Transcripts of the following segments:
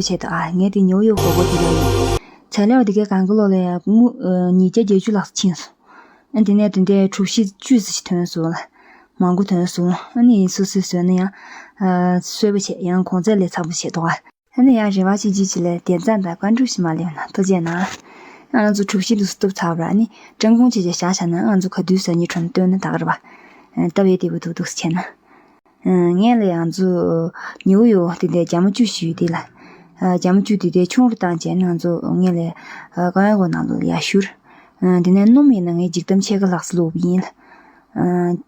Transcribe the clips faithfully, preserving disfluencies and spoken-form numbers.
ཆེད་དུ་ཨ་ངས་དེ་ཉོ་ཡོད་གོ་གོ་དེ་ལ་ཡིན། བྱ་ལས་དེ་གའི་གང་གི་ལོ་ལ་ཡ་དངུལ་ཉིས་བརྒྱ་བརྒྱད་ཅུ་ལྷག་ཙམ་ཕྱིན་སོང་། ཨ་དེ་ནས་དེ་འདྲའི་གྲུ་བཞི་བཅུ་ཙམ་ཞིག་ཐོན་སོང་ལ། མང་པོ་ཐོན་སོང་། ཨ་ནི་སོ་སོས་བཟོས་ན་ཡང་གསོད་པ་བྱས་ཡང་གོང་ཚད་ལས་ཚ་པོ་བྱས་འདུག་ཨ། ཨ་ནི་ཡང་རེ་བ་བྱེད་ཀྱི་ཅི་ལས་དེ་ཙམ་དང་བཀའ་འགྲུབ་ཞིག་མ་ལེན་ན་ཐུགས་རྗེ་གནང་། ང་ཚོ་གྲུ་བཞི་འདུག་སུ་གཏུབ་ཚར་བ་ཨ་ནི་སྤྲང་ཁུང་བྱེད་ཅེས་བཞག་བཞག་ན་ང་ཚོ་ག་དུས་ས་ཉི་ཁྲོམ་སྟོན་ན་ད་ག་རེ་བ། སྟབས་ཡས་བདེ་པོ་འདུག་འདུག་སེ་བྱས་ན། ངས་ལ་ཡང་ཚོ་ཉོ་ཡོ་དེ་འདྲའི་རྒྱ་མ་བཅུ་ཞུས་དེ་ལ། རྒྱ་མ་བཅུ་དེ་འདྲའི་ཆུང་རུ་བཏང་བྱས་ང་ཚོ་ངས་ལ་རྐང་ཡག་གོ་ནང་ལོ་ཡ་བཞུར། དེ་ནས་སྣུམ་ཡིན་ན་ངས་འཇིག་དམ་ཕྱེད་ཀ་ལྷག་ཙམ་བླུགས་པ་ཡིན་ལ།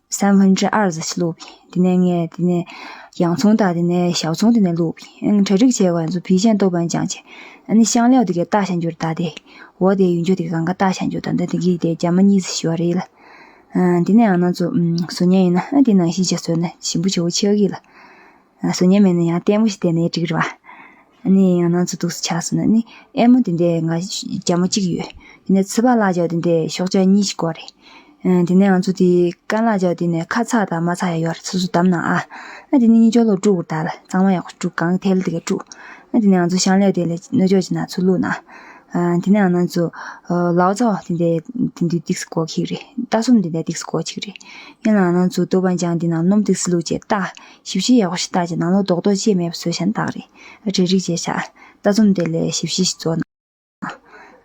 སམ་ཧྥན་ཁྲི་ཨར་ཟ་ཞིག་བླུགས་པ་ཡིན། དེ་ནས་ངས་དེ་ནས་ཡང་ཚོང་དང་དེ་ནས་ཞའོ་ཚོང་དེ་ནས་བླུགས་པ་ཡིན། གྲ་སྒྲིག་བྱས་པ་ང་ཚོ་བི་ཤན་ཏོ་བན་ཅང་བྱས། ཨ་ནི་ཤང་ལེའོ་དེ་གའི་ལྟ་ཤང་འགྱུར་ད་དེ། འོ་དེ་ཡུན་ཆོ་དེ་གང་ག་ལྟ་ཤང་འགྱུར་ད་འདི་དེ་གི་དེ་རྒྱ་མ་གཉིས་ཟ་ཞུ་བ་རེད་ལ། དེ་ནས་ཡང་ང་ཚོ་བཟོ་ཉན་ཡིན་ན་ཨ་དེ་ནང་བཞིན་བྱས་བཟོས་ན་ཞིམ་པོ་ཆེ་བོ་ཆགས་ཀྱི་ལ། བཟོ་ཉན་མེད་ན་ཡང་ལྟད་མོ་ཞིག་བལྟས་ནས་འགྲིག་རེད་བ། ཨ་ནི་ཡང་ང་ཚོ་འདུག་སེ་ཆགས་སོང་ན་ནི་ཨེ་མོ་དེ་འདྲའི་ང་རྒྱ་མ་གཅིག་ཡོད། དེ་ནས་ཚི་པ་ལ་ཅའོ་དེ་འདྲའི་ཤོག་ཆ་གཉིས་ཤིག་དགོས་རེད། དེ་ནས་ང་ཚོ་དེ་ཀན་ལ་ཅའོ་དེ་ནས་ཁ་ཚ་དང་མ་ཚ་ཡ་ཡོད་རེད། སོ་སོ་བདམས་ན་ཨ། ཨ་དེ་ནི་གཉིས་ཆོ་ལོ་དཀྲུག་དགོས་ད་ལ་གཙང་མ་ཡག་པོ་དཀྲུག་གང་ཐལ་དེ་ག་དཀྲུག་ཨ་དེ་ནས་ང་ཚོ་ཤང་ལེའོ་དེ་ལ་སྣོད་ཆོག་ཅིག་ན་ཚུར་བླུགས་ན། དེ་ནས་ང་ཚོ་ལའོ་ཙའོ་དེ་འདྲའི་དེ་འདྲའི་ཏིག་སི་སྐོར་གཅིག་རེད། ཏ་སུམ་དེ་འདྲའི་ཏིག་སི་སྐོར་གཅིག་རེད། ཡིན་ལ་ང་ཚོ་ཏོ་བན་ཅང་དེ་ནང་སྣུམ་ཏིག་སི་བླུགས་བྱས་ལྟ། ཞིབ་ཞིབ་ཡག་པོ་ཞིག་བལྟས་བྱས་ནང་ལོགས་རྡོག་རྡོག་ཅིག་མེད་པ་བཟོས་བཞག་ན་ད་ག་རེད། ཨ་གྲ་སྒྲིག་བྱས་བཞག་ཏ་ཙུམ་དེ་ལས་ཞིབ་ཞིབ་ཞིག་བཟོ་ན།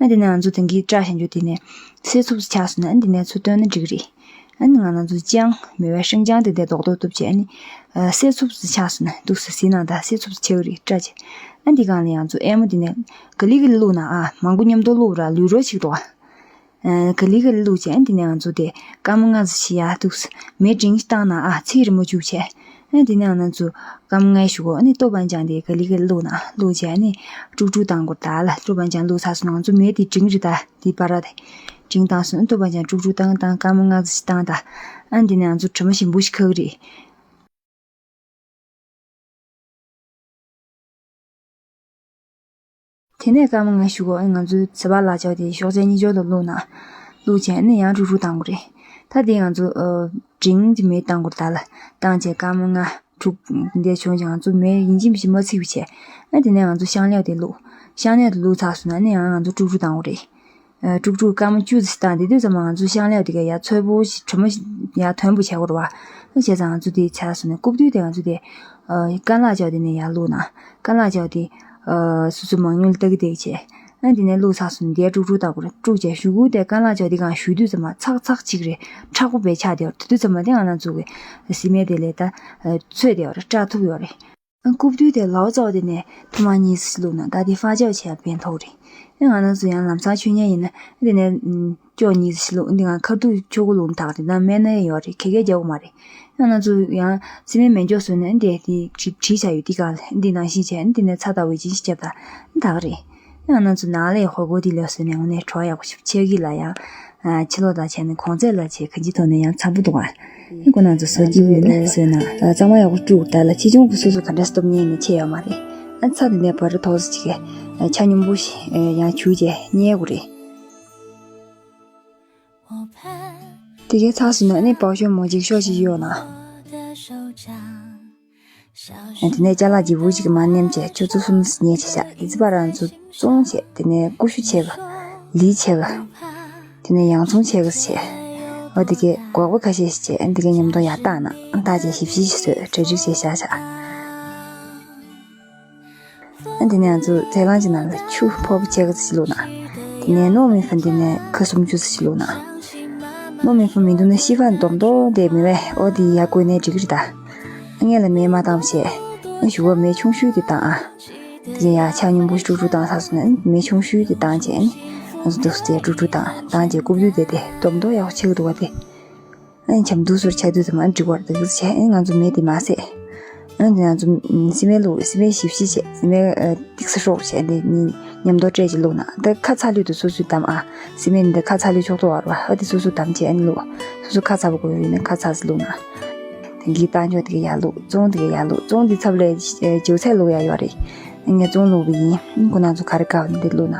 ཨ་དེ་ནས་ང་ཚོ་དེང་གི་སྐྲ་བཞར་རྒྱུ་དེ་ནས་སེལ་ཚུབ་ཙམ་ཆགས་སོང་ན་ཨ་དེ་ནས་ཚུར་བཏོན་ན་འགྲིག་གི་རེད། ཨ་ནི་ང་རང་ཚོ་ལྕང་མེ་བའི་སྲིང་ལྕང་དེ་འདྲ་རྡོག་རྡོག་གཏུབ་བྱས་ཨ་ནི། ཨ་སེལ་ཚུབ་ཙམ་ཆགས་སོང་ན་འདུག་སེ་ཟིན་ན་ད་སེལ་ཚུབ་ཙམ་ཆགས་གི་རེད་སྐྲ་ཅིག་ཨ་འདི་སྒང་ལ་ཡང་ཚོ་ཨེ་མོ་དེ་ནས་ག་ལི་ག་ལི་བླུགས་ན་ཨ་མང་པོ་མཉམ་དུ་བླུགས་ར་ལུས་རོ་ཞིག་འདུག་ཨ། ག་ལི་ག་ལི་བླུགས་བྱས་ཨ་འདི་ནས་ང་ཚོ་དེ་སྐར་མ་ལྔ་ཙམ་ཞིག་ཡར་འདུག་སེ་མེ་འབྲིང་ཞིག་བཏང་ན་ཨ་ཚིག་རིང་མོ་བཅུག་བྱས། ཨ་འདི་ནས་ང་ཚོ་སྐར་མ་ལྔའི་གཞུག་གུ་ཨ་ནི་ལྟོ་བན་ཅང་དེ་ག་ལི་ག་ལི་བླུགས་ན་བླུགས་བྱས་ཨ་ནི་དཀྲུག་དཀྲུག་བཏང་དགོས་ད་ལ་ལྟོ་བན་ཅང་བླུགས་ཚར་སོང་ན་ང་ཚོ་མེ་དེ་འབྲིང་རེད་ད་དེ་བར་ར་དེ་འབྲིང་བཏང་སོང་ཨ་ལྟོ་བན་ཅང་དཀྲུག་དཀྲུག་བཏང་བཏང་སྐར་མ་ལྔ་ཙམ་ཞིག་བཏང་ད་ཨ་འདི་ནས་ང་ཚོ་དྲི་མ་ཞིམ་པོ་ཞིག་ཁ་གི་རེད། དེ་ནས་སྐར་མ་ལྔའི་གཞུག་གུ་ང་ཚོའི་ཚི་པ་ལ་ཅའོ་དེ་ཤོག་ཆ་གཉིས་ཆོ་ལ་བླུགས་ན། བླུགས་བྱས་ནས་ཡང་དཀྲུག་དཀྲུག་བཏང་དགོས་རེད། ད་དེ་ང་ཚོ་ཨ་འབྲིང་གི་མེ་བཏང་དགོས་རེད་ད་ལ། བཏང་བྱས་སྐར་མ་ལྔ་དྲུག་འདས་བྱུང་ཅིག་ང་ཚོ་མེ་ཡིན་གཅིག་མིན་གཅིག་མ་ཚིག་པ་བྱས། ཨ་དེ་ནས་ང་ཚོ་ཤང་ལེའུ་དེ་བླུགས། ཤང་ལེའུ་དེ་བླུགས་ཚར་སོང་ན་ནི་ཡང་ང་ཚོ་དཀྲུག་དཀྲུག་བཏང་དགོས་རེད། ཨ་དཀྲུག་དཀྲུག་སྐར་མ་བཅུ་ཙམ་བཏང་དེ་དུས་ཙམ་པ་ང་ཚོ་ཤང་ལེའུ་དེ་ག་ཡར་ཚོས་པོ་ཞིག་དྲི་མ་ཞིག་ཡར་ཐོན་པོ་བྱས་དགོས་རེད་བ། ཨ་བྱས་ཙང་ང་ཚོ་དེ་བྱས་སོང་ནས་རྐུབ་རྡོལ་དེ་ང་ཚོ་དེ་ཨ་ཀན་ལག་ཅའོ་དེ་ནས་ཡར་བླུགས་ན། ཀན་ལག་ཅའོ་དེ་ཨ་སོ་སོ་མང་ཉུང་ལ་ལྟ་གི་བསྡད་བྱས། ཨ་དེ་ནས་བླུགས་ཚར་སོང་ནས་དེ་དཀྲུག་དཀྲུག་བཏང་དགོས་རེད། དཀྲུག་བྱས་གཞུག་གུ་དེ་ཀན་ལག་ཅའོ་དེ་གང་གཞུས་དུས་ཙམ་པ་ཚག་ཚག་ཅིག་རེད། མཁྲེགས་པོ་བས་ཆགས་བསྡད་ཡོད་རེད། དེ་དུས་ཙམ་པ་དེ་ང་རང་ཚོ་གི་སི་མེ་དེ་ལས་ད་ཚོས་བསྡད་ཡོད་རེད། སྐྲག་ཐུབ་ཡོད་རེད། རྐུབ་རྡོལ་དེ་ལའོ་ཙའོ་དེ་ནས་ཐུར་མ་གཉིས་ཙམ་བླུགས་ན་ད་དེ་ཧྥ་ཅའོ་བྱས་ཕན་ཐོགས་རེད། ཨེ་ང་རང་ཚོ་ཡང་ལམ་སང་མཆོད་མཁན་ཡིན་ན་དེ་ནས་ཨམ་ཅོག་གཉིས་ཙམ་བླུགས་འདི་ང་ཁ་ཐུག་ཆོག་གི་བླུགས་ན་ད་ག་རེད་ན་སྨན་སྣ་ཡོད་རེད་ག་གས་རྒྱག་གི་མ་རེད། ཨེ་ང་རང་ཚོ་ཡང་སི་མེ་མེ་སྒྱོགས་བཟོས་ནས་འདི་དེ་བྲིས་བྲིས་བྱ་ཡོད་འདི་ག་ལ་འདི་ནང་བཞིན་བྱས་འདི་ནས་ཚྭ་དང་འོད་ཆེན་ཞིག་བརྒྱབ་ད་ད་ག་རེད། ཨེ་ང་རང་ཚོ་ནང་ལ་ཡང་ཧོ་གོ་འདི་ལས་བཟོས་ནས་དངོས་གནས་བྲོ་བ་ཡག་པོ་ཞིག་ཆགས་ཀྱི་ལ་ཡང་། ཕྱི་ལོགས་དང་བྱས་ནས་གོང་ཚད་ལ་བྱས་གང་ཅིའི་ཐོག་ནས་ཡང་འཚམ་པོ་འདུག་ཨ། ཁོ་ན་ཚོ་བཟོ་སྐྱིད་པོ་ཡོད་ན་བཟོས་ན་གཙང་མ་ཡག་པོ་བཀྲུས་ད་ལ་ཆེ་ཆུང་གི་སོ་སོ་ག་འདྲ་སྟོབས་ཉེས་ནས་ཆེ་ཡོད་མ་རེད། ཨ་ཚ་དེ་འདྲའི་བར་དུ་ཐོག་སོ་ཅིག་གི་ཆ་སྙོམས་པོ་ཞིག་ཡང་བྱུགས་བྱས་མཉེ་དགོས་རེད། དེ་གའི་ཚགས་སུ་ན་ནི་པག་ཤོ་མོ་ཅིག་ཤོ་ཞིག་ཡོད་ན། དེ་ནས་ཅ་ལག་ལྗིད་པོ་ཅིག་མར་མནན་བྱས་ཆུ་ཚོད་གསུམ་ཉལ་བྱས་བཞག་དེ་ཚེ་ཕར་ང་ཚོ་བཙོང་བྱས་དེ་ནས་ཀུ་ཤུ་བྱས་ག་ལི་བྱས་ག་དེ་ནས་ཡང་ཚོང་བྱས་ག་བྱས། འོ་དེ་གས་སྒོག་པ་ཁ་ཤས་ཤིག་བྱས་དེ་གས་མཉམ་དུ་ཡར་བཏགས་ན་བཏགས་བྱས་ཞིབ་ཞིབ་ཞིག་བཟོས་གྲ་སྒྲིག་བྱས་བཞག་བྱས། ཨ་དེ་ནས་ང་ཚོ་ཚལ་སླང་གི་ནང་ལ་ཆུ་ཕོར་པ་ཕྱེད་ཀ་ཙམ་ཞིག་བླུགས་ན། དེ་ནས་སྣོད་མེ་ཕོན་དེ་ནས་ཁ་སུམ་ཅུ་ཙམ་ཞིག་བླུགས་ན། སྣོད་མེ་ཕོན་མི་འདུག་ན་ཤི་ཕ་འདོམ་འདོམ་དེ་མེ་བས་ཨོ་དེ་ཡར་བསྐོལ་ནས་འགྲིག་གི་རེད་ད། ཨ་ངས་ལ་མེ་མ་བཏང་བ་བྱས། ཨ་ཞུ་བ་མེ་ཆུང་ཤོས་དེ་བཏང་ཨ། དེ་ཡར་ཆ་སྙོམས་པོ་ཞིག་དཀྲུག་དཀྲུག་བཏང་ཚར་སོང་ན་མེ་ཆུང་ཤོས་དེ་བཏང་བྱས་ནས་ང་ཚོ་འདུག་སེ་དཀྲུག་དཀྲུག་བཏང་བཏང་བྱས་རྐུབ་རྡོལ་དེ་དེ་འདོམ་འདོམ་ཡག་པོ་ཆགས་ཀྱི་འདུག་བ་དེ། ཨ་ནི་འཇམ་ཐུང་སོར་ཆགས་དུས་ཙམ་ཨ་འགྲིག་པར་འདུག་བྱས་ཨ་ནི་ང་ཚོ་མེ་དེ་མ་བསད། ཨ་ནི་ང་ཚོ་སི་མེ་བླུགས་སི་མེ་ཞིབ་ཞིབ་བྱས་སི་མེ་ཏིག་ས་ཧྲོག་བྱས་འདི་གཉིས་མཉམ་དུ་སྤྲད་ཅིག་བླུགས་ན་འདི་ཁ་ཚ་ལུས་དུ་སོ་སོའི་དམ་ཨ། སི་མེ་འདི་ཁ་ཚ་ལུས་ཆོག་ཏོ་བར་བ་ཨ་དེ་སོ་སོ་དམ་བྱས་ཨ་ནི་བླུགས། སོ་སོ་ཁ་ཚ་པོ་དགོས་ཡོད་ན་ཁ་ཚ་ཟིག་བླུགས་ན། དེང་གི་རྟ་མཆོག་དེ་ག་ཡར་བླུགས་བཙོང་དེ་ག་ཡར་བླུགས་བཙོང་དེ་ཚབ་ལས་ཅིའུ་ཚད་བླུགས་ཡ་ཡོད་རེད། ངས་བཙོང་བླུགས་པ་ཡིན་ཁོ་ན་ཚོ་ག་རེ་དཀའ་བ་འདི་བླུགས་ན།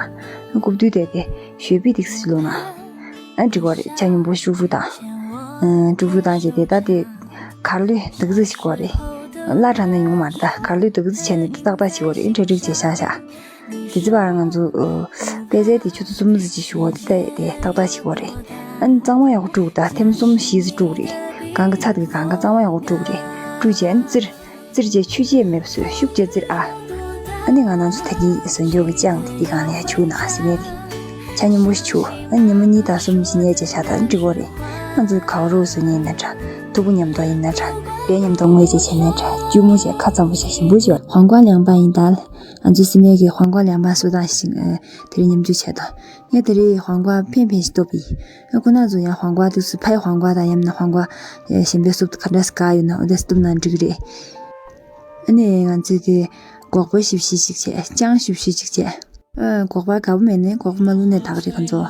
རྐུབ་རྡོལ་དེ་དེ་ཞོད་པི་ཏིག་ས་ཞིག་བླུགས་ན། ཨ་འགྲིག་པ་རེད་ཆ་སྙོམས་པོ་ཞིག་དཀྲུག་དཀྲུག་བཏང་། ཨ་དཀྲུག་དཀྲུག་བཏང་བྱས་དེ་ད་དེ་གར་ལུས་འདུག་ཟིག་ཞིག་དགོས་རེད། བླ་དྲགས་ན་ཡོང་མ་རེད། ད་གར་ལུས་འདུག་ཟེར་བྱས་ནས་ཏག་ཏག་བྱེད་དགོས་རེད། འགྲིག་འགྲིག་བྱས་བཞག་བཞག་དེ་ཚེ་བར་ང་ཚོ་ཨ་པད་ཚལ་དེ་ཆུ་ཚོད་གསུམ་ཙམ་ཅིག་བཞུགས་འོ་དེ་ལྟ་དེ་ཏག་ཏག་བྱེད་དགོས་རེད། ཨ་ནི་གཙང་མ་ཡག་པོ་བཀྲུས། ད་ཐེངས་གསུམ་བཞི་ཙམ་བཀྲུས་རེད། གང་གི་ཚྭ་དེ་གང་ག་གཙང་མ་ཡག་པོ་བཀྲུས་རེད། བཀྲུས་བྱས་ཨ་ནི་བཙིར། བཙིར་བྱས་ཆུ་ཆད་མེད་པ་བཟོས། ཤུགས་བྱས་བཙིར་ཨ། ཨ་ནི་ང་རང་ཚོ་ད་གིན་བཟོས་འཇོག་གི་ཅང་དེ་དེ་གང་ནས་ཡ་བྱུགས་ན་ཟེར་ནས་དེ། ཆ་སྙོམས་པོ་ཞིག་བྱུགས། ཨ་ཉི་མ་གཉིས་དང་གསུམ་ཅིག་ཉལ་བྱས་བཞག་ད་འགྲིག་གོ་རེད། ང་ཚོ་གའུ་རུ་བཟོ་མཁན་ཡིན་ན་འདྲ། ཐུག་པ་མཉམ་དུ་ཡིན་ན་འདྲ། ལས་མཉམ་དུ་ངོས་བྱས་བྱས་ནས་འདྲ། གཅུང་མོ་བྱས་ཁ་གཙང་པོ་བྱས་ཞིམ་པོ་བྱས། ཧོང་ཀོང་ལིང་པ་ཡིན་ད། ང་ཚོ་སི་མེ་གི་ཧོང་ཀོང་ལིང་པ་བཟོ་སྟངས་ཤིག་ཨ་དེ་རིང་མཉམ་སྤྱོད་བྱས་དང་། ངས་དེ་རིང་ཧོང་ཀོང་ཕན་ཕན་ཞིག་བཏོབ་པ་ཡིན། ཨ་ཁོ་ན་ཚོ་ཡང་ཧོང་ཀོང་དུས་སུ་ཕའི་ཧོང་ཀོང་དང་ཡང་ན་ཧོང་ཀོང་ཨ་གཞན་པའི་སུབ་ག་འདྲ་ཞིག་ག་ཡོད་ན་འོ་དེ་བཏོབ་ན་འགྲིག་གི་རེད། ཨ་ནི་ང་ཚོས་དེ་སྒོག་པ་ཞིབ་ཞིབ་ཅིག་བྱས། ཅང་ཞིབ་ཞིབ་ཅིག་བྱས། ཨ་སྒོག་པ་དགའ་པོ་མེད་ནས་སྒོག་པ་མ་བླུགས་ནས་ད་ག་རེད་ཁོ་ཚོ།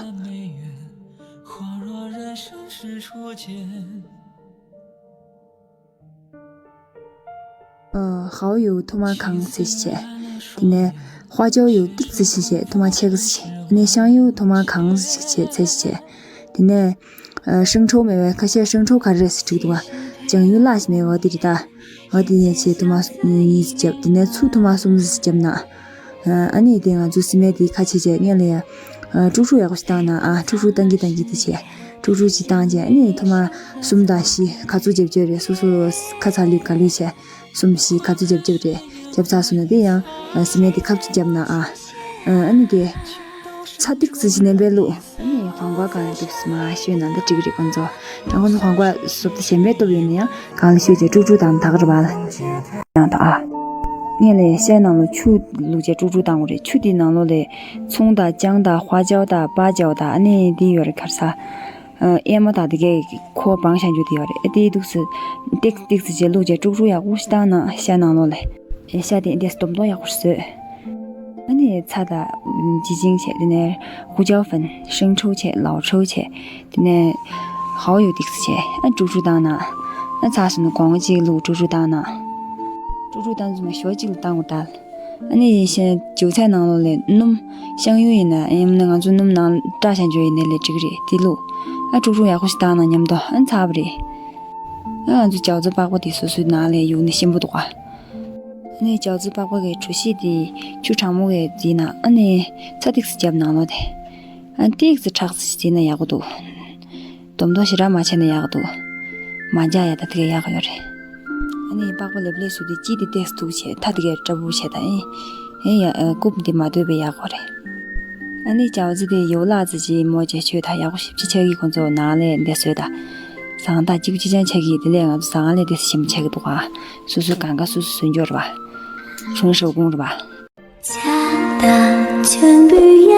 ཨ་ཧའོ་ཡུ་ཐོག་མར་གང་ཚེ་ཞིག་བྱས། དེ་ནས་ཧྭ་ཅའོ་ཡུ་ཏིག་ཙི་ཞིག་བྱས། ཐོག་མར་ཆེ་གི་ཞིག་བྱས། དེ་ནས་ཤང་ཡུ་ཐོག་མར་གང་ཞིག་བྱས་ཚེ་ཞིག་བྱས། དེ་ནས་ཨ་ཧྲིང་ཁྲོ་མེད་པའི་ཁ་ཤས་ཧྲིང་ཁྲོ་ག་རེ་རེད་ཟེར་དྲིས་འདུག་ག་ཅང་ཡུ་ལག་ཞིག་མེད་པ་དེ་རེད་ད། ཨ་དེ་ནས་ཆེ་ཐོག་མར་གཉིས་ཞིག་བརྒྱབ། དེ་ནས་ཚུ་ཐོག་མར་གསུམ་ཞིག་བརྒྱབ་ན། ཨ་ནི་དེ་ང་ཚོ་སི་མེ་དེ་ཁ་ཕྱེ་བྱས་སྔོན་ལ་ཡ། ཨ་དཀྲུག་དཀྲུག་ཡག་པོ་ཞིག་བཏང་ན་ཨ་དཀྲུག་དཀྲུག་བཏང་གི་བཏང་གི་དེ་བྱས། དཀྲུག་དཀྲུག་ཅིག་བཏང་བྱས་ཨ་ནི་ཐོག་མར་གསུམ་དང་བཞི་ག་ཚོད་བརྒྱབ་བརྒྱབ་རེད། སོ་སོ་ཁ་ཚ་ལུས་ག་ལུས་བྱས། གསུམ་བཞི་ག་ཚོད་བརྒྱབ་བརྒྱབ་རེད། བརྒྱབ་ཚར་སོང་ན་དེ་ཡང་ཨ་སི་མེ་དེ་ཁ་ཕྱེ་བརྒྱབ་ན་ཨ། ཨ་ནི་དེ་ཚྭ་ཏིག་ཙི་ཞིག་ནན་པོ་བླུགས། ཨ་ནི་ཧོང་ཀོང་གང་ཡོད་དུས་སུ་མ་ཤོད་ན་འདི་འགྲིག་གི་རེད་ཁོང་ཚོ། དང་ཁོང་ཚོ་ཧོང་ཀོང་སོབ་ཏུ་གཞན་པའི་སྟོབས་ཡོད་ན་ཡང་གང་ལ་ཤོད་ཅེས་དཀྲུག་དཀྲུག་དང་ད་གར་བ་ལ་ཡང་དང་ཨ། ངས་ལས་ཤའི་ནང་ལ་ཆུ་བླུགས་བྱས་དཀྲུག་དཀྲུག་བཏང་དགོས་རེད། ཆུ་དེའི་ནང་ལོགས་ལ་ཚོང་དང་ཅང་དང་ཧྭ་ཅའོ་དང་པ་ཅའོ་དང་ཨ་ནི་དེ་ཡོད་རེད། གར་ས་ཨེ་མ་དང་དེ་གས་ཁོ་བང་ཤང་རྒྱུ་དེ་ཡོད་རེད། ཨ་དེའི་དུས་སུ་ཏིག་ཏིག་ཙི་བྱས་བླུགས་བྱས་དཀྲུག་དཀྲུག་ཡག་པོ་ཞིག་བཏང་ན་ཤའི་ནང་ལོགས་ལ་ཤ་དེ་འདྲས་སྡོམ་སྡོམ་ཡག་པོ་ཞིག་བཟོས། ཨ་ནི་ཚྭ་དང་ཅི་ཅིང་བྱས། དེ་ནས་ཧུ་ཅའོ་ཧྥན་ཧྲིང་ཁྲོ་བྱས། ལའོ་ཁྲོ་བྱས། དེ་ནས་ཧའོ་ཡུ་ཏིག་ཙི་བྱས། ཨ་དཀྲུག་དཀྲུག་བཏང་ན། ཨ་ཚྭ་སོང་ན་སྒོང་ང་གཅིག་བླུགས་དཀྲུག་དཀྲུག་བཏང་ན། དཀྲུག་དཀྲུག་བཏང་ཙམ་ཞོ་གཅིག་ལ་བཏང་དགོས་ད། ཨ་ནི་ཡིན་ཞེས་ཅུ་ཚའི་ནང་ལོགས་ལ་སྣུམ། ཤང་ཡུ་ཡིན་ན་ཡང་ན་ང་ཚོ་སྣུམ་ནང་བཀྲ་ཤང་ཅོ་ཡིན་ནའི་ལས་འགྲིག་རེད། དེ་བླུགས། ཨ་དཀྲུག་དཀྲུག་ཡག་པོ་ཞིག་བཏང་ན་མཉམ་དུ་ཨ་ཚར་བ་རེད། ཨ་ང་ཚོ་ཅའོ་ཙི་པགས་པ་དེ་སོ་སོའི་ནང་ལ་ཡུགས་ནས་ཞིམ་པོ་འདུག་ག་ཨ་ནི་ཅའོ་ཙི་པགས་པ་གི་གྲོ་ཞིབ་དེ་ཆུ་གྲང་མོ་གི་བརྫིས་ན་ཨ་ནི་ཚྭ་ཏིག་ཙི་བརྒྱབ་ནང་ལོགས་དེ། ཨ་ཏིག་ཙི་ཁྲག་ཙི་བརྫིས་ན་ཡག་པོ་འདུག་སྡོམ་སྡོམ་ཞེ་དྲག་མ་བྱས་ན་ཡག་འདུག་མ་འཇག་ཡ་ད་དེ་ག་ཡག་ཡོད་རེད། ཨ་ནི་པགས་པ་ལེབ་ལེབ་བཟོས་དུས་དཀྱིལ་དེ་ཏོག་ཙམ་མཐུག་བྱས། མཐའ་དེ་ག་སྲབ་པོ་བྱས་ད་ཨེ། ཨེ་ཡ་ཨ་རྐུབ་འདི་མ་བརྡོལ་བའི་ཡག་པོ་རེད། ཨ་ནི་ཅའོ་ཙི་དེ་ཡོ་ལག་ཙི་ཅི་མོ་བྱས་ཆོད་ད་ཡག་པོ་ཞིབ་ཅི་ཆགས་ཀྱི་ཁོང་ཚོ་ནང་ལས་འདི་བཟོས་ད། ཟངས་ད་གཅིག་གཅིག་ཅང་ཆགས་ཀྱི་དེ་ལས་ང་ཚོ་ཟངས་ལས་དེ་ཞིམ་ཆགས་ཀྱི་འདུག་ཨ། སོ་སོའི་གང་ག་སོ་སོ་སོན་འབྱོར་བ། ཁྱུང་ཧྲོ་ཀུང་ར་བ། ཆ་དང་ཆུན་པོའི་